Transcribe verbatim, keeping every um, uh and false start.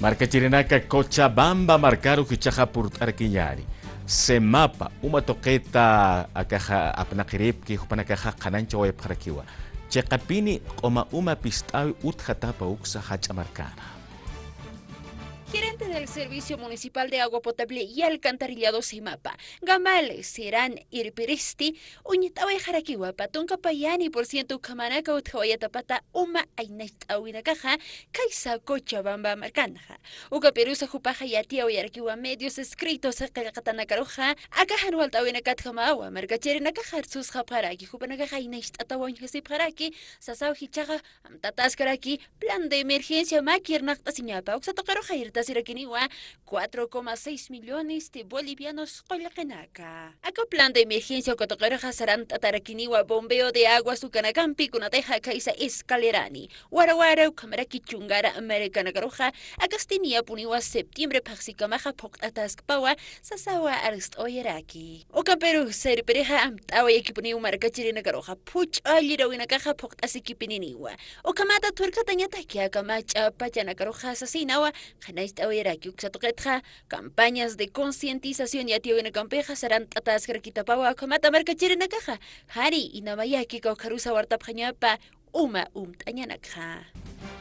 Markachirinaka, Cochabamba markaru jichhaxa purt'arakiñäni. Semapa uma tuqita akaxa apnaqiripki, jupanakaxa qhanañchawayapxarakiwa. Chiqapini q'uma uma pist'äwi utjatapa uksa jach'a markäna. Gerente del Servicio Municipal de Agua Potable y Alcantarillado, SEMAPA, Gamal Serán Irpiristi, uñt'awayxarakiwa pä tunka payani por ciento ukhamanaka utjawayatapata uma aynacht'äwinakaxa khaysa Cochabamba markanxa. Ukapirusa jupaxa yatiyawayarakiwa medios escritos qillqatanakaruxa, aka jan walt'äwinakatjamawa markachirinakaxa arsusxapxaraki, jupanakaxa aynacht'atawa uñjasipxaraki, sasaw jichhaxa amtataskaraki plan de emergencia mä kirnaqt'asiñapa, uksa tuqiruxa irtasirakiniwa cuatro coma seis millones de bolivianos qullqinaka. Aka plan de emergencia uka tuqiruxa sarant'atarakiniwa bombeo de aguas ukanakampi, kunatixa khaysa Escalerani, Warawara ukhamaraki Chungara markanakaruxa, akasti niyapuniwa septiembre phaxsikamaxa phuqt'ataskpawa, sasawa arst'awayaraki. Ukampirusa irpirixa amt'awayakipuniw markachirinakaruxa phuch'allirawinakaxa phuqt'asikipininiwa. Ukhamata thurkatañataki aka mach'a pachanakaruxa sasinawa, qhanañcht'awayaraki uksa tuqitxa campañas de concientización yatiyäwinakampixa sarant'ataskarakitapawa, ukhamata markachirinakaxa jani inamayaki kawkharusa wartapxañapa uma umt'añanakxa.